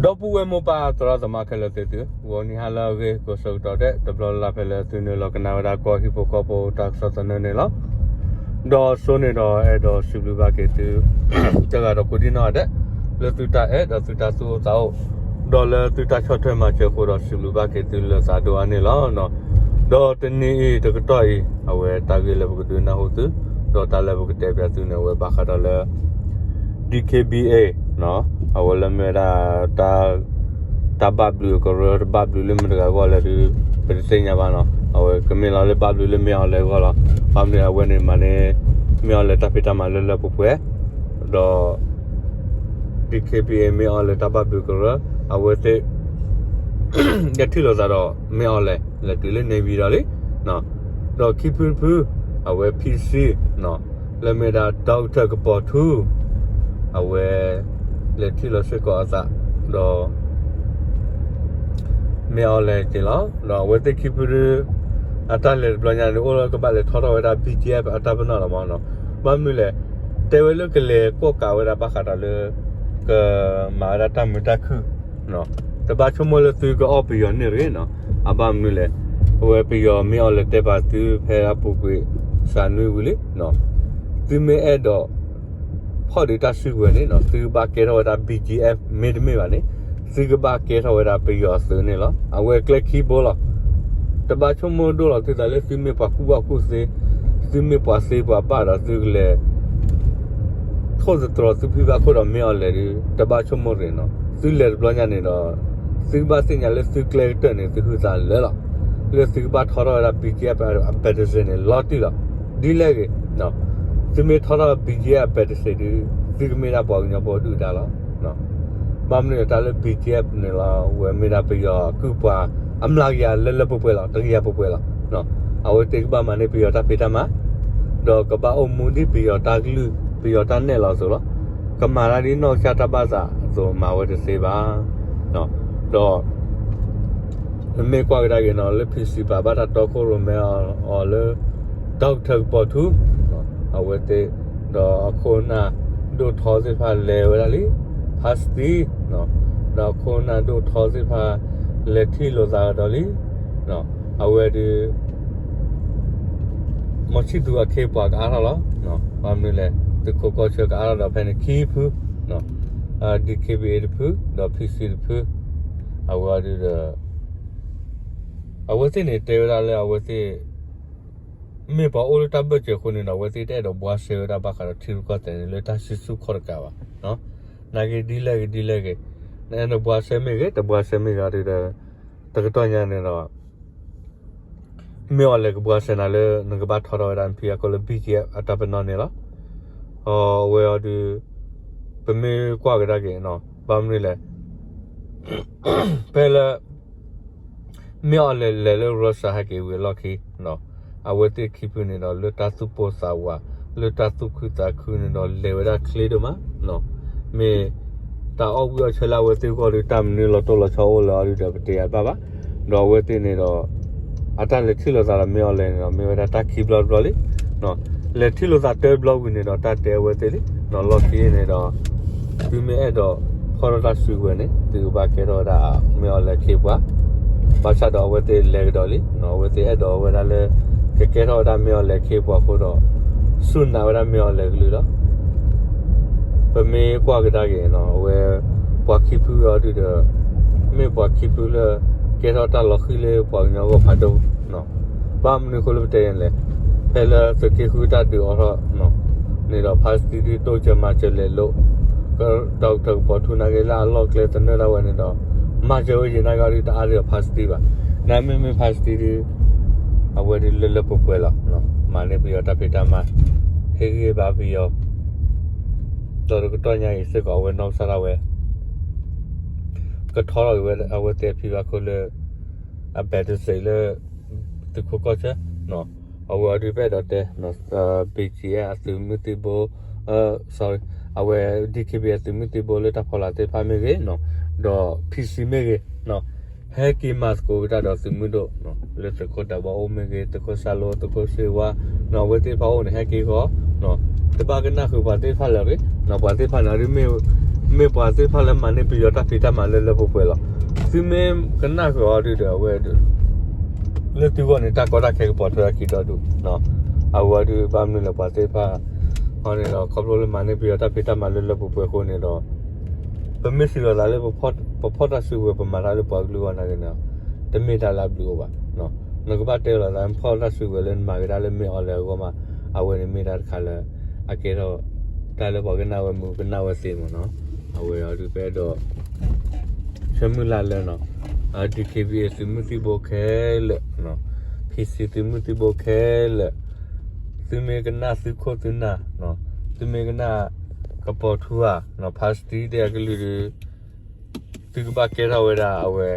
ဒီပုၢ်ဝဲၢ်မိၢ်ပၢ်သရၣ်သမါခဲလၢာ်သ့ၣ်သု, ဂီၤနံၤဟါလၢအဂ့ၤ ကိးဆၢကတီၢ်ဒဲး တဘျီလၢ်လၢ်ဖဲလၢသုနုာ်လီၤကနၣ်ဝဲဒၣ်ကီၢ်ဟံၣ်ဖိဃီဖိတၢ်ကစီၣ်သနၢၣ်န့ၣ်လီၤ. ဒီးစိန့ၣ်ဒီးအဲၣ်ဒိးစံးဘျုးဘၣ်က့ၤသု တဂၤဒီးကိးဒံနီၢ်ဂၤဒဲး လၢသုတၢ်အဲၣ်ဒီးသုတၢ်သူၣ်အိၣ်သးအိၣ်, ဒီးလၢသုတၢ်ဆီၣ်ထွဲမၤစၢၤအဃိဒီးစံးဘျုးဘၣ်က့ၤသုလၢသးဒိၣ်အါန့ၣ်လီၤ. ဒီးတနံၤအံၤတကတီၢ်အံၤ အဝဲတၢ်ဂ့ၢ်လၢပကဒုးနၢ်ဟူသု ဒီးတၢ်လၢပကတဲပၠးသုန့ၣ် အဝဲဘၣ်ဃးဒီးလၢ DKBA အဝဲလၢမ့ၢ်ဝဲဒၣ် တၢ်ဘၣ်ဘျုးကရၢ တဘၣ်ဘျုးလၢမတၤတဂၤအဂီၢ်လဲၣ်ဒုး ပတသ့ၣ်ညါဘၣ်နီၤ. အဝဲကမ့ၢ်လီၤလၢဘၣ်ဘျုးလၢမ့ၢ်အီၤလဲၣ်အဂီၢ်လီၤ. ဘၣ်မနုၤအဝဲန့ၣ်မၤန့ၢ် မ့ၢ်အီၤလဲၣ်တၢ်ဖံးတၢ်မၤလၢလၢပှဲၤပှဲၤ, ဒီး DKBA မ့ၢ်အီၤလဲၣ်တၢ်ဘၣ်ဘျုးကရၢ အဝဲသ့ၣ် ယထံၣ်လိာ်သးဒီးမ့ၢ်အီၤလဲၣ် လဲၤတုၤလၢ Navy ဒီးလံ ဒီးခံဖုတဖု အဝဲ PC လၢမ့ၢ်ဒၣ် Doctor ကပီၤထူ အဝဲ လဲၤထံၣ်လိာ်စ့ၢ်ကီးအသး ဒီး မ့ၢ်အီၤလဲၣ်က့ၤလီၤ. ဒီးအဝဲသ့ၣ်ခံဖုဒု အတၢ်လဲၤတဘျီညါန့ၣ် အိၣ်လၢကဘၣ်လဲၤထီထီၣ်ဝဲဒၣ် BGF အတၢ်ပနီၣ်လီၤမးနီၤ. ဘၣ်မနုၤလဲၣ် တဲဝဲလၢကလဲၤကိးကးဝဲဒၣ်ဘၣ်ဃးဒီးလၢ ကမၤဝဲဒၣ်တၢ်မုာ်တၢ်ခုၣ် တဘၣ်ဆိကမိၣ်လၢသုကအီၣ်ပယီၤန့ၣ်တဂ့ၤနီၤ. အဘၣ်မနုၤလဲၣ် အဝဲပယီၤမ့ၢ်အီၤလဲၤတဲပာ်သုဖဲအပူၤကွံာ်စှၤနွံဝံၤလံ သုမ့ၢ်အဲၣ်ဒိး ဖီၣ်ဒုးတၢ်စုကဝဲၤန့ၣ်နီၤ သုကဘၣ်ကဲထီၣ်ဝဲဒၣ် BGF မ့တမ့ၢ်ဘၣ်န့ၣ် သုကဘၣ်ကဲထီၣ်ဝဲဒၣ်ပယီၤအသုးန့ၣ်လီၤ. အဝဲကျဲခံဘိလီၤ. တဘၣ်ဆိကမိၣ်ဒိၣ်လီၤသုသးလၢသုမ့ၢ်ပှၤကူၣ်ဘၣ်ကူၣ်သ့, သုမ့ၢ်ပှၤသ့ပှၤဘၣ်ဒီးသုကလဲၤ ထိၣ်သတြီၤသုဖံဘၣ်ခိၣ်ဒီးမ့ၢ်အီၤလဲၣ်ဒုး တဘၣ်ဆိကမိၣ်တဂ့ၤနီၤ. သုလဲၤတဘျီညါန့ၣ်ဒီး သုကဘၣ်သ့ၣ်ညါလၢသုကျဲကတၢၢ်န့ၣ် သုဟုသးလၢာ်လီၤ. လၢသုကဘၣ်ထီထီၣ်ဝဲဒၣ် BGF အ battalion န့ၣ် လီၤတံၢ်လီၤ. ဒ်လဲၣ်ဂ့ၤ သုမ့ၢ်ထီထီၣ် BGF အ battalion ဒုး သုကမ့ၢ်ဒၣ်ပှၤကညီဖိဒုၣ်ဒါလီၤ. ဘၣ်မနုၤတၢ်လၢ BGF န့ၣ်လီၤ အဝဲမ့ၢ်ဒၣ်ပယီၤကုၢ်ပှၤအမျးကယၤလၢလၢပှဲၤပှဲၤလီၤ, တကယၤပှဲၤပှဲၤလီၤ. အဝဲသ့ၣ်ကဘၣ်မၤန့ၢ်ပယီၤတၢ်ဖံးတၢ်မၤ ဒီးကဘၣ်အိၣ်မူဒ်ပယီၤတၢ်ကလုၢ် ပယီၤတၢ်နဲၣ်လီၤအသိးလီၤ. ကမၤတၢ်ဒ်နီၢ်ကစၢ်တၢ်ဘၣ်သးအသိးမၤဝဲတသ့ဘၣ်. ဒီး နမ့ၢ်ကွၢ်ကဒါက့ၤနီၤ လၢ PC ပာ်ဘၣ်တၢ်တီခိၣ်ရိၣ်မဲအီၤလၢ Doctor ကပီၤထူ အဝဲသ့ၣ် ဒီးအခိၣ်အနၢ်ဒိၣ်ထီသ့ၣ်တဖၣ်လဲၤဝဲဒၣ်လံ ဖါစတံ ဒီးအခိၣ်အနၢ်ဒိၣ်ထီသ့ၣ်တဖၣ် လဲၤထံၣ်လိာ်သးကဒီးလံ. အဝဲဒုး မီၤဆံၣ်သူၤအခ့အပှၤကအါထီၣ်လီၤ. ဘၣ်မနုၤလဲၣ် သုးခိးကီၢ်ဆၢကအါထီၣ်ဒီးဖဲန့ၣ်ခံဖု DKBA တဖု ဒီး PC တဖု အဝဲဒုးဒီး အဝဲသ့ၣ်န့ၣ်တဲဝဲဒၣ်လၢအဝဲသ့ၣ် မ့ၢ်ပှၤအိၣ်လၢတၢ်ဘၢၣ်စၢၤအဃိန့ၣ်ဒီး အဝဲသ့ၣ်တအဲၣ်ဒိးဘှါရှဲဝဲဒၣ်ဘၣ်ဃးဒီးထံရူၢ်ကီၢ်သဲးန့ၣ် လၢတၢ်စုဆူၣ်ခီၣ်တကးဘၣ်. နာ်က့ဒ်လဲၣ်ဂ့ၤဒ်လဲၣ်ဂ့ၤ နအဲၣ်ဒိးဘှါရှဲမ့ၢ်ဂ့ၤ တဘှါရှဲမ့ၢ်ဂ့ၤဒုးဒီး တကတီၢ်ညါန့ၣ်ဒီး မ့ၢ်အီၤလဲၣ်ကဘှါရှဲနၤလၢ နကဘၣ်ထီထီၣ်ဝဲဒၣ်နဖံအခိၣ်လၢ BGF အတၢ်ပနီၣ်န့ၣ်လီၤ. အဝဲအီၤဒုး ပမ့ၢ်ကွၢ်ကဒါက့ၤ ဘၣ်မနုၤလဲၣ် ဖဲလၢ မ့ၢ်အီၤလဲၣ်လဲၤလၢ Russia ဟဲက့ၤဝံၤအလီၢ်ခံ အဝဲသ့ၣ်ခံဖုန့ၣ်ဒီး လၢတၢ်သူၣ်ပိၢ်သးဝး လၢတၢ်သူၣ်ခုသးခုန့ၣ်ဒီး လဲၤဝဲဒၣ်ချ့ဒိၣ်မး မ့ၢ်တၢ်အီၣ်ဝံၣ်အီၣ်ဆၢလၢအဝဲသ့ၣ်အဂီၢ်ဒီး တၢ်မနုၤလီၤတိၢ်လီၤဆီအိၣ်လၢအီၤဒုးဒီး ပတဲယၤတဘၣ်ဘၣ်. ဒီးအဝဲသ့ၣ်န့ၣ်ဒီး အတၢ်လဲၤထံၣ်လိာ်သးဒီးမ့ၢ်အီၤလဲၣ်န့ၣ်ဒီး မ့ၢ်ဝဲဒၣ်တၢ်ခံဘျီတဘျီလံ. လဲၤထံၣ်လိာ်သးတၢဘျီဝံၤန့ၣ်ဒီး တၢ်တဲအဝဲသ့ၣ်လံ. လီၢ်ခံန့ၣ်ဒီး သုမ့ၢ်အဲၣ်ဒိးဖီၣ်ထီၣ်တၢ်စုကဝဲၤန့ၣ် သုကဘၣ်ကဲထီၣ်ဝဲဒၣ်မ့ၢ်အီၤလဲၣ်ခ့ပှၤ ဘၣ်ဆၣ်ဒီးအဝဲသ့ၣ်လဲၤကဒီးလံ. အဝဲသ့ၣ်အဲၣ်ဒိးဝဲဒၣ်လၢ ကကဲထီၣ်ဝဲဒၣ်မ့ၢ်အီၤလဲၣ်ခ့ပှၤအဃိဒီး စူၢ်နာ်ဝဲဒၣ်မ့ၢ်အီၤလဲၣ်ကလုၢ်လီၤ. ပမ့ၢ်ကွၢ်ကဒါက့ၤ အဝဲ ပှၤခံဖုအီၤဒုးဒီး မ့ၢ်ပှၤခံဖုလၢ ကဲထီၣ်တၢ်လီၤဃံၤလၢပှၤကညီအဂီၢ်ဖးဒိၣ် ဘၣ်မနုၤအဃိလၢပတဲယဲၢ်လဲၣ်, ဖဲလၢသုးက့ဃုတၢ်ဒုးအိၣ်ထီၣ်န့ၣ်ဒီး ဖါစတံဒုးတိစၢၤမၤစၢၤလဲၤလိာ် ဒီးကပီၤထူနာ်က့လၢအလီၢ်ကျဲသနၢၣ်ဒၣ်ဝဲန့ၣ်ဒီး မၤစၢၤဝဲယဲၢ်နာ်က့အီၤဒုးတအါဒံးဒီးဖါစတံဘၣ်. နမ့မ့ၢ်ဖါစတံဒုး အဝဲဒုးလၢလၢပှဲၤပှဲၤလီၤ. မၤန့ၢ်ပယီၤတၢ်ဖံးတၢ်မၤ ဟ့ၣ်ဂံၢ်ဘါပယီၤ ဒီးတကတီၢ်ညါအံၤစ့ၢ်ကီးအဝဲနီၢ်ကစၢ်ဒၣ်ဝဲ ကထီထီၣ်က့ၤဝဲအဝဲသ့ၣ်အဖံဘၣ်ခိၣ်လၢ အ battalion လၢ သုးခိးကီၢ်ဆၢ အဝဲအီၤဒုးပအဲၣ်ဒိးတဲ BGF အသုးမုၢ်သံၣ်ဘိ sorry အဝဲ DKBA အသုးမုၢ်သံၣ်ဘိလၢတၢ်ဖီလာ်သ့ၣ်တဖၣ်မ့ၢ်ဂ့ၤ ဒီး PC မ့ၢ်ဂ့ၤ ဟဲက့ၤမၤသကိးက့ၤတၢ်ဒီးသုးမုၢ်ဒိၣ် လၢသုးခိၣ်ဒးဘီအိၣ်မ့ၢ်ဂ့ၤ သုးခိၣ်စၢ်လိ သုးခိၣ်စ့ဝါ အဝဲသ့ၣ်တဖၣ်အိၣ်န့ၣ် ဟဲက့ၤဃီ တဘၣ်ကနၣ်ဃုာ်ပှၤသ့ၣ်တဖၣ်လၢၤရ့ ပှၤသ့ၣ်တဖၣ်န့ၣ်ဒုးမ့ၢ် မ့ၢ်ပှၤသ့ၣ်တဖၣ်လၢမၤန့ၢ်ပယီၤတၢ်ဖံးတၢ်မၤလၢလၢပှဲၤပှဲၤလီၤ. သုမ့ၢ်ကနၣ်ဃုာ်အီၤဒုဒီး အဝဲဒု လၢသုဂီၢ်န့ၣ် တၢ်ကီတၢ်ခဲကပိာ်ထွဲအခံဒီဒူၣ်, အဝဲဒု ဘၣ်မနုၤလဲၣ် ပှၤသ့ၣ်တဖၣ် အီၤန့ၣ်ဒီး ခီဖျိလၢမၤန့ၢ်ပယီၤတၢ်ဖံးတၢ်မၤလၢလၢပှဲၤပှဲၤအဃိန့ၣ်ဒီး ပမ့ၢ်စံးလီၤသးလၢ ပဖီၣ်တၢ်စုကဝဲၤ ပမၤတၢ်လၢပှၤကလုာ်အဂီၢ်နာ်က့န့ၣ် တမ့ၢ်တၢ်လၢအဘျုးအိၣ်ဘၣ်. နကဘၣ်တဲလီၤသး နဖီၣ်တၢ်စုကဝဲၤလၢနမၤက့ၤတၢ်လၢမ့ၢ်အီၤလဲၣ်အဂီၢ်မး အဝဲန့ၣ်မ့ၢ်တၢ်တခါလၢ အကဲထီၣ် တၢ်လၢပှၤကနၣ်ဝဲမုာ်ကနၣ်ဝဲသ့မ့ၢ်နီၤ. အဝဲအီၤဒု ပအဲၣ်ဒိး ဆၢမုၢ်လၢ်လၢနီၤ DKBA သုးမုၢ်သံၣ်ဘိခဲလၢာ်, PC သုးမုၢ်သံၣ်ဘိခဲလၢာ်, သုမ့ၢ်ကနၣ်သုခိၣ်သုနၢ်, သုမ့ၢ်ကနၣ် ကပီၤထူဧါ, ဖါစတံတဲအကလုၢ်ဒု သုကဘၣ်ကဲထီၣ်ဝဲဒၣ်အဝဲ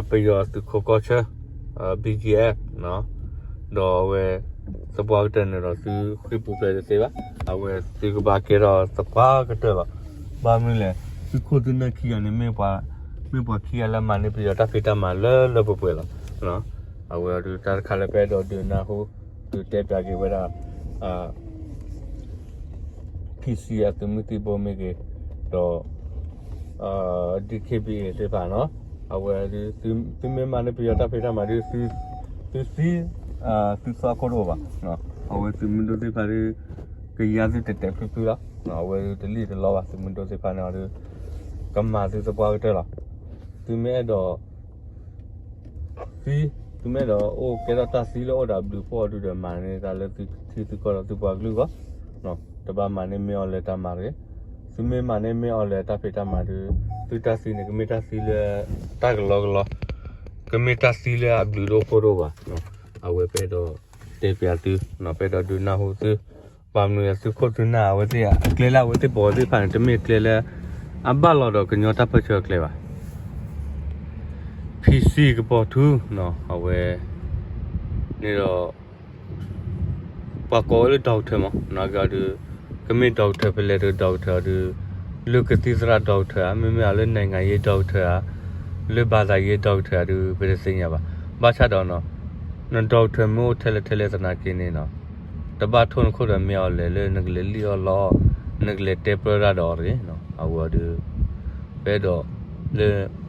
ပယီၤသုးခိးကီၢ်ဆၢ BGF ဒီးအဝဲ သပှၢ်ကတၢၢ်န့ၣ်ဒီး သုဃ့ၢ်ပူၤဖျဲးတသ့ဘၣ်. အဝဲသုကဘၣ်ကဲထီၣ်သပှၢ်ကတၢၢ်လီၤ. ဘၣ်မနုၤလဲၣ် သုခိၣ်သုနၢ်ခံဂၤန့ၣ် မ့ၢ်ပှၤခံဂၤလၢမၤန့ၢ်ပယီၤတၢ်ဖံးတၢ်မၤလၢလၢပှဲၤပှဲၤလီၤ. အဝဲဒုတၢ်တခါလၢပအဲၣ်ဒိးဒုးနၢ်ဟူ ဒုးတဲပၠးက့ၤဝဲဒၣ် PC အသုးမုၢ်သံၣ်ဘိမ့ၢ်ဂ့ၤ, ဒီး DKBA သ့ၣ်တဖၣ်နီၤ, အဝဲဒု သုမ့ၢ်မၤန့ၢ်ပယီၤတၢ်ဖံးတၢ်မၤဒု သုသံ သုသီခိၣ်တအိၣ်ဘၣ်. အဝဲသုးမုၢ်ဒိၣ်သ့ၣ်တဖၣ်ဒု ကယါသုတဲာ်တဲာ်ဖျုဖျုလီၤ. အဝဲဒုတလံၣ်တလီဘၣ် သုးမုၢ်ဒိၣ်သ့ၣ်တဖၣ်န့ၣ်အီၤဒု ကမၤသုသပှၢ်ကတၢၢ်လီၤ. သုမ့ၢ်အဲၣ်ဒိး သံ, သုမ့ၢ်အဲၣ်ဒိးအိၣ်ကဲထီၣ်တၢ်သံလၢအိၣ်ဒီးဘျုးဖှိၣ်အီၤဒုဒီး မၤန့ၢ်တၢ်လၢသုထံသုကီၢ်ဒီးသုပှၤကလုာ်အဂီၢ်, တဘၣ်မၤန့ၢ်မ့ၢ်အီၤလဲၤတၢ်မၤတဂ့ၤ. သုမ့ၢ်မၤန့ၢ်မ့ၢ်အီၤလဲၤတၢ်ဖံးတၢ်မၤဒု သုတၢ်သံန့ၣ် ကမ့ၢ်တၢ်သံလၢ တၢ်ကလီကလီ, ကမ့ၢ်တၢ်သံလၢအဘျုးဒိၣ်ဖှိၣ်ဒိၣ်ဘၣ်. အဝဲပအဲၣ်ဒိးတဲပၠးသု, ပအဲၣ်ဒိးဒုးနၢ်ဟူသု, ဘၣ်မနုၤသုခိၣ်သုနၢ်အဝဲသ့ၣ် အကျဲလၢအဝဲသ့ၣ်ပိာ်အီၤသ့ၣ်တဖၣ်န့ၣ် တမ့ၢ်ကျဲလၢ အဘၣ်လီၤဒီးကညီတၢ်ပၢဆှၢအကျဲဘၣ်. PC ကပီၤထူ အဝဲ န့ၣ်ဒီး ပှၤကိးဝဲလၢ doctor မး, နာ်က့အီၤဒု ကမ့ၢ် doctor ဖဲလဲၣ်တ doctor အီၤဒု လၢကသံၣ်သရၣ် doctor ဧါ, မ့မ့ၢ်အီၤလၢ နိုင်ငံရေး doctor ဧါ, လၢ ဘာသာရေး doctor ဧါဒု ပတသ့ၣ်ညါဘၣ်. ဘၣ်ဆၣ်ဒီး န doctor မ့ၢ်အိၣ်ထဲလဲၣ်ထဲလဲၣ်သနာ်က့န့ၣ်နီၤ, တဘၣ်ထိၣ်နခိၣ်ဒီးမ့ၢ်အီၤလဲၣ်လၢနကလဲၤလံၣ်အီၣ်လီအီၣ်, နကလဲၤတဲပြၢတၢ်ဒီးအီၤတဂ့ၤ. အဝဲအီၤဒု ပအဲၣ်ဒိး လၢ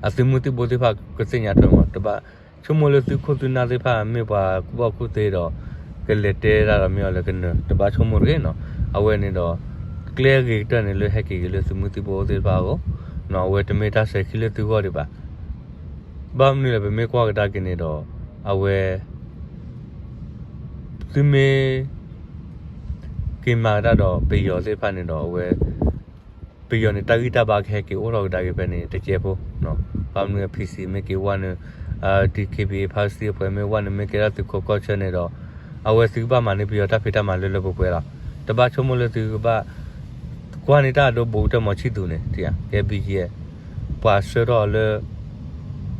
အသုးမုၢ်သံၣ်ဘိသ့ၣ်တဖၣ်ကသ့ၣ်ညါထွဲမး, တဘၣ်ဆိကမိၣ်လၢသုခိၣ်သုနၢ်သ့ၣ်တဖၣ် မ့ၢ်ပှၤကူၣ်ဘၣ်ကူၣ်သ့ဒီး ကလဲၤတဲတၢ်ဒီးမ့ၢ်အီၤလၢကနၢၤ တဘၣ်ဆိကမိၣ်တဂ့ၤနီၤ. အဝဲန့ၣ်ဒီး ကျဲအဂ့ၤကတၢၢ်န့ၣ်လၢဟဲက့ၤက့ၤလၢသုးမုၢ်သံၣ်ဘိသ့ၣ်တဖၣ်အဂီၢ်, အဝဲတမ့ၢ်တၢ်ဆဲးခံလၢသုဂီၢ်ဒံးဘၣ်. ဘၣ်မနုၤလဲၣ် ပမ့ၢ်ကွၢ်ကဒါက့ၤန့ၣ်ဒီး အဝဲ သုမ့ၢ် က့ၤမၤကဒါဒီးပယီၤသ့ၣ်တဖၣ်န့ၣ်ဒီး အဝဲ ပယီၤန့ၣ် တၢ်ဂံၢ်တၢ်ဘါကဟဲက့ၤအိၣ်ထီၣ်ကဒါက့ၤဖဲန့ၣ် တကဲဖိ, ဘၣ်မနုၤ PC မ့ၢ်က့ၤဝဲန့ၣ် DKBA ဖါစံအဖှဲးမ့ၢ်ဝဲန့ၣ် မ့ၢ်ကဲထီၣ်သုးခိးကီၢ်ဆၢန့ၣ်ဒီး အဝဲသုကဘၣ်မၤန့ၢ်ပယီၤတၢ်ဖံးတၢ်မၤလၢလၢပှဲၤပှဲၤလီၤ. တဘၣ်ဆိကမိၣ်လၢသုကဘၣ် ကွၢ်န့ၢ်တၢ်အဒိ ဘူးကတၢၢ် မောင်ချစ်သူ န့ၣ် ကဲ BGF ပှၤဆှၢထီၣ်လၢ ကီၢ်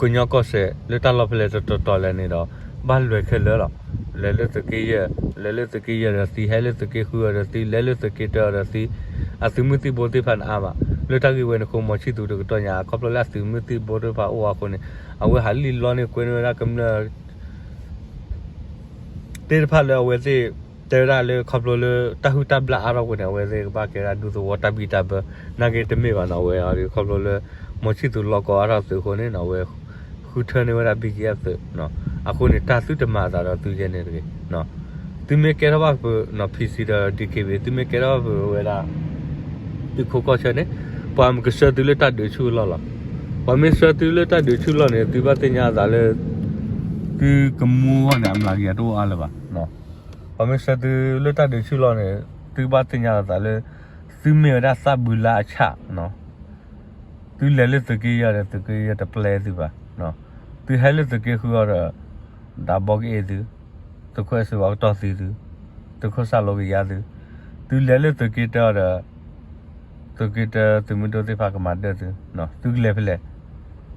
ကညီကီၢ်စဲၣ် လၢတၢ်လီၢ်ဖဲလဲၣ်တတီၤတီၤလဲၣ်န့ၣ်ဒီး ဘၣ်လွဲၤခဲလၢာ်လီၤ. လဲၤလၢသုးက့ယဲၢ်, လဲၤလၢသုးက့ယဲၢ်ဒီးသံ, ဟဲလၢသုးက့ဃုအီၤဒီးသံ, လဲၤလၢသုးက့တၢအီၤဒီးသံ, အသုးမုၢ်သံၣ်ဘိသ့ၣ်တဖၣ်န့ၣ်အါမး, လၢတၢ်ဂ့ၢ်ဝဲန့ၣ်အဃိ မောင်ချစ်သူ တကတီၢ်ညါ ခီဖျိလၢအသုးမုၢ်သံၣ်ဘိသ့ၣ်တဖၣ်အိၣ်အဃိန့ၣ် အဝဲဟးလံၣ်လီန့ၢ်ကွဲန့ၢ်ဝဲဒၣ်ကမျၢၢ် သ့ၣ်တဖၣ်လၢအဝဲသ့ၣ် တဲဝဲဒၣ်လၢခီဖျိလၢတၢ်ဟုၣ်တၢ်ဘျၣ်အါထီၣ်အဃိန့ၣ် အဝဲသ့ၣ်ကဘၣ်ကဲဒၣ်ဒူသဝီတၢ်ဘံၣ်တၢ်ဘၢ, နာ်က့တမ့ၢ်ဘၣ်နီၤ, အဝဲအီၤဒုးခီဖျိလၢ မောင်ချစ်သူ လီၤကီအါထီၣ်သုးအဃိန့ၣ်နီၤ, အဝဲဃုထၢန့ၢ်ဝဲဒၣ် BGF သုး, အဃိန့ၣ် တၢ်သုတမၤအသးဒီးသုယဲန့ၣ်တဂ့ၤ. သုမ့ၢ်ကဲထီၣ်ဘၣ်ဖုးနီၤ PC ဒီး DKBA သုမ့ၢ်ကဲထီၣ်ဘၣ်ဖုးဝဲဒၣ် သုးခိးကီၢ်ဆၢန့ၣ် ပှၤကဆှၢသုလၢတၢ်ဒုးဆူၣ်အလီၢ်လီၤ. ပှၤမ့ၢ်ဆှၢသုလၢတၢ်ဒုးဆူၣ်လီၢ်န့ၣ် သုဘၣ်သ့ၣ်ညါအသးလၢ သုကမူအဂီၢ်န့ၣ် အမျးကယၤတအိၣ်အါလၢၤဘၣ်. ပှၤမ့ၢ်ဆှၢသုလၢတၢ်ဒုးဆူၣ်လီၢ်န့ၣ် သုဘၣ်သ့ၣ်ညါအသးလၢ သုမ့ၢ်ဝဲဒၣ်သၣ်ဘုလါအဆၣ်နီၤ, သုလဲၤလၢသုးက့ယဲၢ်ဒီး သုးက့ယဲၢ်တပျဲသုဘၣ်. သုဟဲလၢသုးက့ဃုအီၤဒီး ဒးဘီကအ့ၣ်သု, သုးခိၣ်အဲၣ်စ့ဝါကတီၢ်သံသု, သုးခိၣ်စၣ်လိကယါသု, သုလဲၤလၢသုးက့တၢအီၤဒီး သုးက့တၢသုးမုၢ်ဒိၣ်သ့ၣ်တဖၣ်ကမၤဒၢသု, သုကလဲၤဖဲလဲၣ်.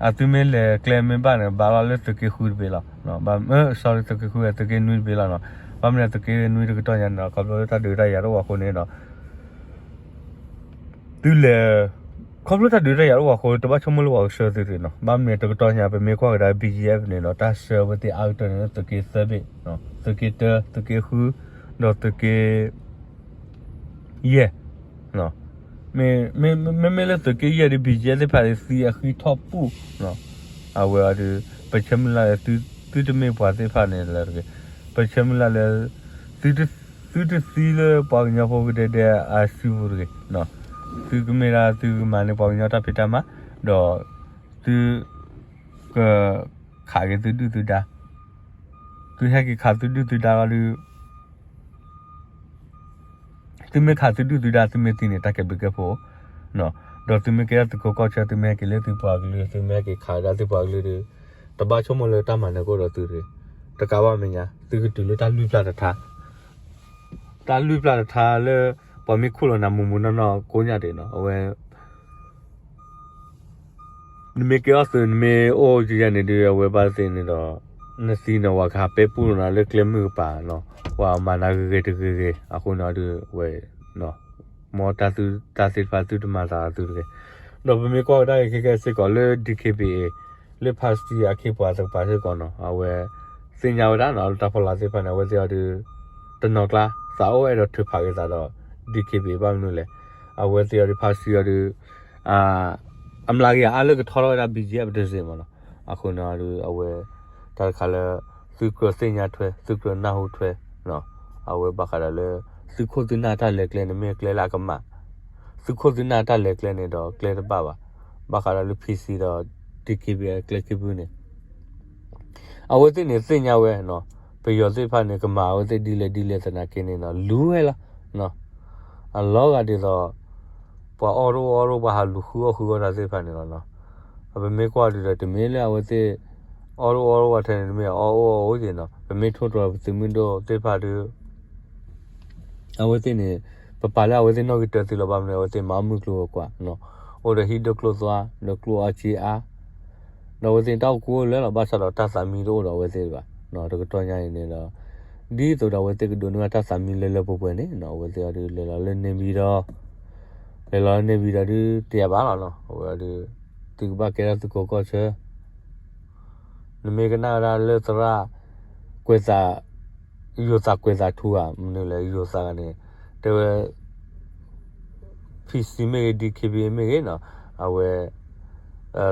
အသုမ့ၢ်လဲၤကျဲမ့ၢ်ဘၣ်န့ၣ် ဘၣ်လီၤလၢသုးက့ဃုတဘ့ၣ်လီၤ. ဘၣ်မနုၤ sorry သုးက့ဃု သုးက့နွံတဘ့ၣ်လီၤနီၤ. ဘၣ်မနုၤသုးက့နွံတကတီၢ်ညါန့ၣ်ဒီး ခီဖျိလၢတၢ်ဒုးတၢ်ယၤတအိၣ်အဃိန့ၣ်ဒီး သုလဲၤ ခီဖျိတၢ်ဒုးတၢ်ယၤတအိၣ်အဃိ တဘၣ်ဆိကမိၣ်လၢပှၤကဆှၢသုတဂ့ၤနီၤ. ဘၣ်မနုၤတကတီၢ်ညါ ပမ့ၢ်ကွၢ်ကဒါ BGF န့ၣ်ဒီး တၢ်ဆှၢအဝဲသ့ၣ်အါကတၢၢ်န့ၣ်လၢသုးက့သၢဘ့ၣ်, သုးက့တၢ, သုးက့ဃု, ဒီးသုးက့ ယဲၢ်, မ့မ့ၢ်လၢသုးက့ယဲၢ်ဒီး ဘံၣ်ကဲသ့ၣ်တဖၣ်န့ၣ် သံအဃံထီၣ်ပူၣ်, အဝဲအီၤဒီး ပဆၢမုၢ်လၢ်လၢ သုတမ့ၢ်ပှၤသ့ၣ်တဖၣ်န့ၣ်လၢတဂ့ၤ, ပဆၢမုၢ်လၢ်လၢ သုတသံလၢပှၤကညီဖိကဒဲကဒဲအစုပူၤတဂ့ၤ, သုကမ့ၢ်ဒၣ်သုကမၤန့ၢ်ပှၤကညီတၢ်ဖံးတၢ်မၤ, ဒီးသုကခးက့ၤသုဒုၣ်သုဒါ, သုဟဲက့ၤခးသုဒုၣ်သုဒါလီၤဒီး သုမ့ၢ်ခးသုဒုၣ်သုဒါ သုမ့ၢ်သံန့ၣ် တၢ်ကဲဘျုးကဲဖှိၣ်, ဒီးသုမ့ၢ်ကဲထီၣ်သုးခိးကီၢ်ဆၢ သုမ့ၢ်ဟဲက့ၤလၢသုပှၤကလုာ် သုမ့ၢ်ဟဲက့ၤခးဒၣ်သုပှၤကလုာ်ဒီး တဘၣ်ဆိကမိၣ်လၢတၢ်မၤနၢၤကအိၣ်ဒီးသုတဂ့ၤ, တကးဘၣ်မဲာ်ညါ သုကတုၤလၢတၢ်လွံၢ်ပျၢ်တထါ, တၢ်လွံၢ်ပျၢ်တထါလၢ ပှၤမ့ၢ်ခူၣ်လီၤနၤမုၢ်မုၢ်နီၢ်နီၢ်ကိးညါဒံးနီၤ အဝဲ နမ့ၢ်ကဲအီၣ်သုး နမ့ၢ်အိၣ်ယံၤယံၤန့ၣ်ဒုး အဝဲဘၣ်သ့ၣ်န့ၣ်ဒီး နသံန့ၣ် ပှၤကဟးပဲပူၣ်နၤလၢကျဲမုၢ်ကပၤနီၤ, ပှၤမၤနၤဂ့ၤဂ့ၤတဂ့ၤဂ့ၤ အဃိန့ၣ်အီၤဒုး အဝဲ မ်တၢ်သုတၢ်သ့ၣ်တဖၣ်သုတမၤသးသုတဂ့ၤ, ဒီးပမ့ၢ်ကွၢ်ကဒါက့ၤခဲကဲစ့ၢ်ကီးလၢ DKBA လၢ ဖါစတံ အခ့အပှၤသကပၤစ့ၢ်ကီးနီၤ အဝဲ သ့ၣ်ညါဝဲဒၣ်နီၤ လၢတၢ်ဖီလာ်သ့ၣ်တဖၣ်န့ၣ် အဝဲသ့ၣ်အီၤဒုး တနီၤကျါ သးအိၣ်အဲၣ်ဒိးထုးဖးက့ၤသးဒီး DKBA ဘၣ်မနုၤလဲၣ်, အဝဲသ့ၣ်အီၤဒုး ဖါစတံ အီၤဒုး အမျးကယၤအါလၢကထီထီၣ်ဝဲဒၣ် ဘံၣ်ကၠံ ပတစ့ၢ်မးနီၤ, အဃိန့ၣ်အီၤဒုး အဝဲ တၢ်တခါလၢ သုကြၢးသ့ၣ်ညါထွဲ သုကြၢးနၢ်ဟူထွဲ အဝဲဘၣ်ဃးဒီးလၢ သုခိၣ်သုနၢ်တၢ်လဲၤကျဲန့ၣ် မ့ၢ်ကျဲလၢအကမၣ်, သုခိၣ်သုနၢ်တၢ်လဲၤကျဲန့ၣ်ဒီးကျဲတဘၣ်ဘၣ်, ဘၣ်ဃးဒီးလၢ ဖံစံ ဒီး ဒံၣ်ခ့ဘံၣ် အကျဲခံဖုန့ၣ် အဝဲသ့ၣ်န့ၣ်သ့ၣ်ညါဝဲနီၤ, ပယီၤသ့ၣ်တဖၣ်န့ၣ် ကမၤအဝဲသ့ၣ်ဒ်လဲၣ်ဒ်လဲၣ်သနာ်က့န့ၣ်နီၤ လူၤဝဲလီၤ, အလီၤဂာ်ဒ်သိး ပှၤအီၣ်တအိၣ်အီတအိၣ် ပှၤဟးလူၤဃုအီၣ်ဃုအီတၢ်သ့ၣ်တဖၣ်န့ၣ်လီၤနီၤ, ပမ့ၢ်ကွၢ်ဒ်ဒီး တမ့ၢ်လၢအဝဲသ့ၣ် အီၣ်တအိၣ်အီတအိၣ်ထဲန့ၣ် တမ့ၢ်အီၣ်အိၣ်အီအိၣ်က့ၤနီၤ, ပမ့ၢ်ထိၣ်တြီၤပသုးမုၢ်ဒိၣ်သ့ၣ်တဖၣ်ဒီး အဝဲသ့ၣ်န့ၣ် ပပာ်လၢအဝဲသ့ၣ်နီၣ်ဂံၢ်တၢသ့လီၤ, ဘၣ်မနုၤအဝဲသ့ၣ်မၤအီၣ်မုၢ်ကျိၤဝဲၤကွာ်, အိၣ်ဒီးဟံၣ်ဒိၣ်ကျိၣ်သွါ ဒီးကျိၣ်အီၣ်ဆံးအါ, ဒီးအဝဲသ့ၣ်တၢ်အိၣ်ကူအိၣ်လၢာ်လီၤ, ဘၣ်ဆၣ်ဒီးတၢ်သးမံတအိၣ်ဒီးအဝဲသ့ၣ်ဘၣ်, တကတီၢ်ညါအံၤန့ၣ်ဒီး ဒ်သိးဒီးအဝဲသ့ၣ်ကဒိးန့ၢ်ဘၣ်တၢ်သးမံလၢလၢပှဲၤပှဲၤန့ၣ် အဝဲသ့ၣ်အီၤဒုးလဲၤလီၤလၢန့ၣ်ဘံၤဒီး လဲၤလီၤလၢန့ၣ်ဘံၤဒီးဒုးတယၤဘၣ်လီၤနီၤ, အဝဲအီၤဒုး သုကဘၣ်ကဲထီၣ်သုးခိးကီၢ်ဆၢ နမ့ၢ်ကနၣ်ဝဲဒၣ်လၢသရၣ် ကွဲးသး ယိၤသးကွဲးသးထူဧါ မနုၤလဲၣ် ယိၤသးန့ၣ် တဲဝဲ ဖံစံမ့ၢ်ဂ့ၤ ဒံၣ်ခ့ဘံၣ်မ့ၢ်ဂ့ၤနီၤ အဝဲ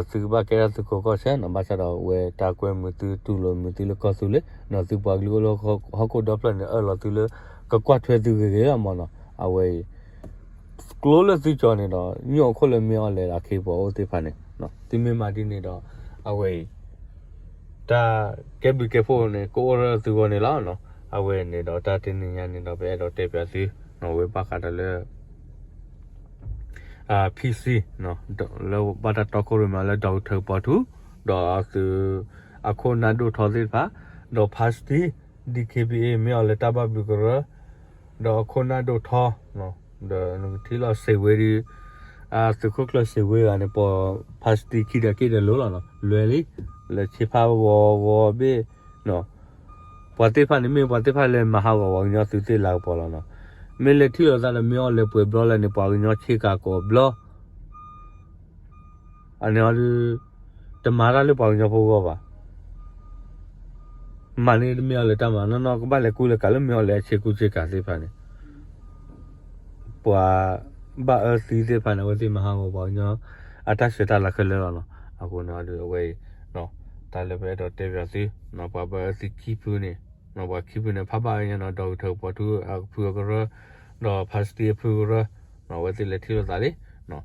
သုကဘၣ်ကဲထီၣ်သုးခိးကီၢ်ဆၢနီၤ, ဘၣ်ဆၣ်ဒီးအဝဲတၢ်ကွဲမုာ်သုတူၢ်လိာ်မုာ်သုလၢကီၢ်သူလ့ၤ ဒီးသုပှၤကလုာ်အိၣ်လၢဟီၣ်ခိၣ်ဒီဖျၢၣ်န့ၣ် အၢၣ်လီၤသုလၢ ကကွၢ်ထွဲသုဂ့ၤဂ့ၤလီၤမးနီၤ, အဝဲအံၤ ကျိလၢသုကၠီၤန့ၣ်ဒီး ညိၣ်အခိၣ်လၢမ့ၢ်အီၣ်လဲၣ်ဒီးအခ့အပှၤအိၣ်သ့ၣ်တဖၣ်န့ၣ် သုမ့ၢ်မၤဒ်န့ၣ်ဒီး အဝဲအံၤ တၢ်ကဲဘျုးကဲဖှိၣ်န့ၣ် ကအိၣ်လၢသုဂီၢ်န့ၣ်လီၤ. အဝဲန့ၣ်ဒီးတၢ်တနံၤညါန့ၣ်ဒီး ပအဲၣ်ဒိးတဲပၠးသု ဝဲဘၣ်ဃးဒီးလၢ ဖံစံ လၢဘၣ်တၢ်တီခိၣ်ရိၣ်မဲလၢ ဒီကထၢၣ်ကပီၤထူ ဒီးသုး အခိၣ်နၢ်ဒိၣ်ထီသ့ၣ်တဖၣ် ဒီးဖါစတံ ဒံၣ်ခ့ဘံၣ်အ့ၣ် မ့ၢ်အီၣ်လဲၣ်တၢ်ဘၣ်ဘျုးကရၢ ဒီးအခိၣ်နၢ်ဒိၣ်ထီ ဒီးနကထံၣ်လီၤစ့ၣ်ဝ့ဒီး သုးခိၣ်ကျၢၢ်စ့ၣ်ဝ့ဂၤန့ၣ် ပှၤဖါစတံခံဒီးက့ၣ်ဒီးလိၤလီၤနီၤ လွဲလံ လဲၤဆ့ဖးဂီၤဂီၤဘ့ၣ် ပှၤသ့ၣ်တဖၣ်န့ၣ်မ့ၢ်ပှၤသ့ၣ်တဖၣ်လဲၤမၤဟးဂီၤပှၤကညီသုးသ့ၣ်လၤကပီၤလီၤနီၤ မ့ၢ်လဲၤထံၣ်လိာ်သးဒီးမ့ၢ်အီၣ်လဲၣ်ပှဲၤဘျီလဲၣ်န့ၣ် ပှၤကညီဆ့ကၤကိးဘျီ အန့ၣ်အီၤဒုး တမၤတၢ်လၢပှၤကညီဖိဂီၢ်ဘၣ်. မၤန့ၢ်တမ့ၢ်အီၣ်လဲၣ်တၢ်မၤနီၢ်နီၢ် ကဘၣ်လဲၤကူလဲၤကၤလၢမ့ၢ်အီၣ်လဲၣ်အဆ့ကူဆ့ကၤသ့ၣ်တဖၣ်န့ၣ် ပှၤဘၣ်အၢသံသ့ၣ်တဖၣ်န့ၣ် အဝဲသ့ၣ်မၤဟးဂီၤပှၤကညီ အတၢ်ဆဲးတၢ်လၤခဲလၢာ်လီၤနီၤ. အဃိန့ၣ်အီၤဒုး အဝဲအံၤ တၢ်လၢပအဲၣ်ဒိးတဲပၠးသု ပှၤဘၣ်အၢသံခံဖုန့ၣ် ပှၤခံဖုန့ၣ် ဖးဘၣ်ညါနီၤ ဒီကထၢၣ်ကပီၤထူအဖုအကရၢ ဒီးဖါစတံအဖုအကရၢ အဝဲသ့ၣ်လဲၤထံၣ်လိာ်သးလံ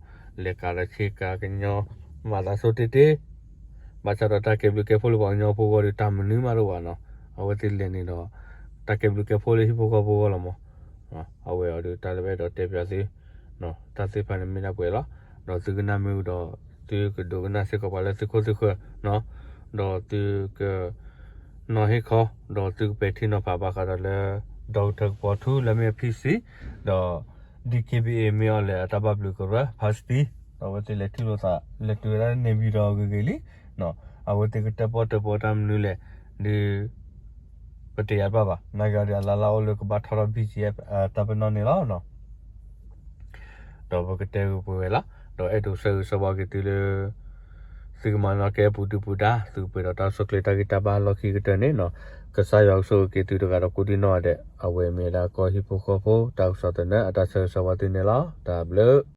လဲၤကၤဒီးဆ့ကၤကညီ မၤသးဆိတ့ၢ်တ့ၢ် ဘၣ်ဆၣ်ဒီးတၢ်ကဲဘျုးကဲဖှိၣ်လၢပှၤကညီဖိဂီၢ်ဒီး တၢ်မနုၤမးတအိၣ်ဘၣ်နီၤ. အဝဲသ့ၣ်လဲၤန့ၣ်ဒီး တၢ်ကဲဘျုးကဲဖှိၣ်လၢဟံၣ်ဖိဃီဖိဂီၢ်လီၤမး. အဝဲအီၤဒုး တၢ်လၢပအဲၣ်ဒိးတဲပၠးသု တၢ်သ့ၣ်တဖၣ်န့ၣ်မ့ၢ်ဒၣ်ပှဲၤလီၤ. ဒီးသုကနၣ်မ့ၢ်ဝံၤဒီး သုကဒိကနၣ်စ့ၢ်ကီးပှၤလၢသုခိၣ်သုဃၢၤ ဒီးသုက နီၤဟ့ၣ်ခီ ဒီးသုကပဲာ်ထံနီၤဖးဘၣ်ဃးဒီးလၢ ဒီကထၢၣ်ကပီၤထူလၢမ့ၢ်ဖံစံ ဒီး ဒံၣ်ခ့ဘံၣ်အ့ၣ် မ့ၢ်အီၣ်လဲၣ်အတၢ်ဘၣ်ဘျုးကရၢ ဖါစတံ ဒီးအဝဲသ့ၣ်လဲၤထံၣ်လိာ်သး လဲၤတုၤဝဲဒၣ်လၢန့ၣ်ဘံၤဒီးဂ့ၤဂ့ၤလံ အဝဲသ့ၣ်ကတၢၣ်ပီၣ်တၢၣ်ပီတၢ်မနုၤလဲၣ် ဒုး ပတယၤတဘၣ်ဘၣ် နာ်က့အီၤဒုး အလါလါအိၣ်လၢကဘၣ်ထီထီၣ် ဘံၣ်ကၠံ တၢ်ပနီၣ်န့ၣ်လီၤ. ဒီးပကတဲဂ့ၤပှဲၤဝဲလီၤ. ဒီးအဲၣ်ဒိးဆၢဂ့ၤဆၢဝါက့ၤသုလၢ သုကမၤနီၣ်ကဲပူၤဒုၣ်ပူၤဒါ သုကပှဲၤဒီးတၢ်ဆိၣ်ချ့တၢ်ဂံၢ်တၢ်ဘါလီၢ်ခံကတၢၢ်န့ၣ်နီၤ. ကစၢ်ယွၤကဆိၣ်ဂ့ၤက့ၤသုတဂၤဒီးကိးဒံနီၢ်ဂၤဒဲး, အဝဲမ့ၢ်ဝဲဒၣ်ကီၢ်ဟံၣ်ဖိဃီဖိ တၢ်ကစီၣ်သနၢၣ်အတၢ်ဆၢဂ့ၤဆၢဝါသုန့ၣ်လီၤ. တၢ်ဘျုး